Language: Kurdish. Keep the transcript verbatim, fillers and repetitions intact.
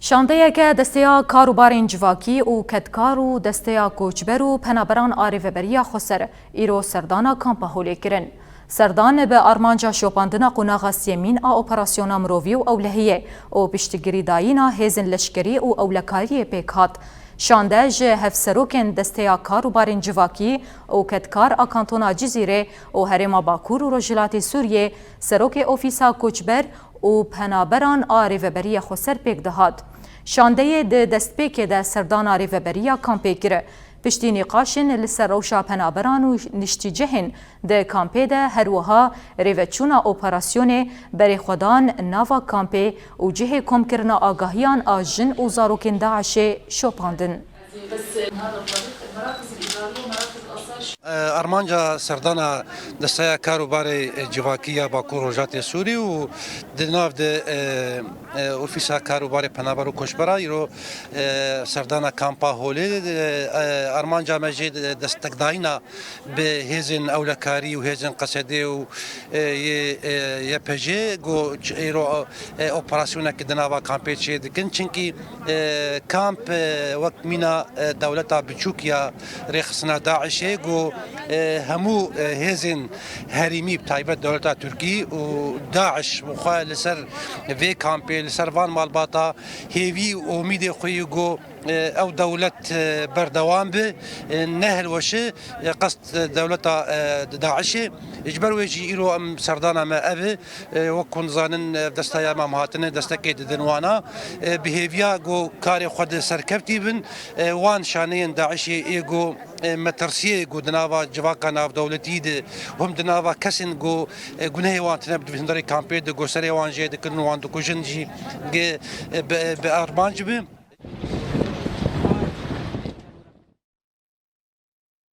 Şandeyeke Desteya Kar û Barên Civakî û Kedkar û Desteya Koçber û Penaberan a Rêveberiya Xweser îro serdana Kampa Holê kirin. Serdan bi armanca şopandina qonaxa sêyemîn a operasyona mirovî û ewlehiyê û piştgirîdayîna hêzên leşkerî û ewlekariyê pêk hat. Şande ji hevserokên Desteya Kar û Barên Civakî û Kedkar a Kantona Cizîrê û Herêma Bakur û Rojhilatê Sûriyê, Serokê Ofîsa Koçber û Penaberan a Rêveberiya Xweser pêk dihat. Şandeyê di destpêkê de serdana rêveberiya kampê kir. Piştî nîqaşên li ser rewşa penaberan û niştîcihên di kampê de, her wiha rêveçûna operasyonê, berêxwedan nava kampê û cihê komkirina agahiyan a jin û zarokên DAIŞê şopandin. Armanca serdana Desteya Kar û Barê Civakî ya Bakur Rojatê Sûrî û di nav de, e, e, Ofîsa Kar û Barê Penaber û Koçbera îro, e, serdana Kampa Holê, e, e, armanca me jê destekdayîna bi hêzên ewlekarî û hêzên Qesedê û, e, yê, e, Y P G, ku ç-, îro, e, operasyonekî di nava kampê çê dikin. Çinkî, e, kamp, e, wek mîna, e, dewleta biçûk ya rêxistina DAIŞê, ku, e, hemû, e, hêzên herêmî, bi taybet dewleta Tirkî û DAIŞ bi xwe li ser vê kampê, li ser van malbata hêvî û umîdê xwe yî ku, e, ew dewlet, e, berdewam bi, e, nehilweşi, e, qest, e, dewleta, e, DAIŞê. Ji ber wê jî îro em serdana me ev e, e, wek hûn dizanin, e, desteya me em hatine destekê didin wana, e, bi hêviya ku karê xwe di serkevtî bin, e, wan şaneyên DAIŞê ê ku, e, metirsiyê ku di nava civaka navdewletî de, hûn di nava kesên ku, e, gunehê wan tine bi hundirê kampê de ku serê wan jê dikin û wan dikujin jî, e, bi, bi armanc bi.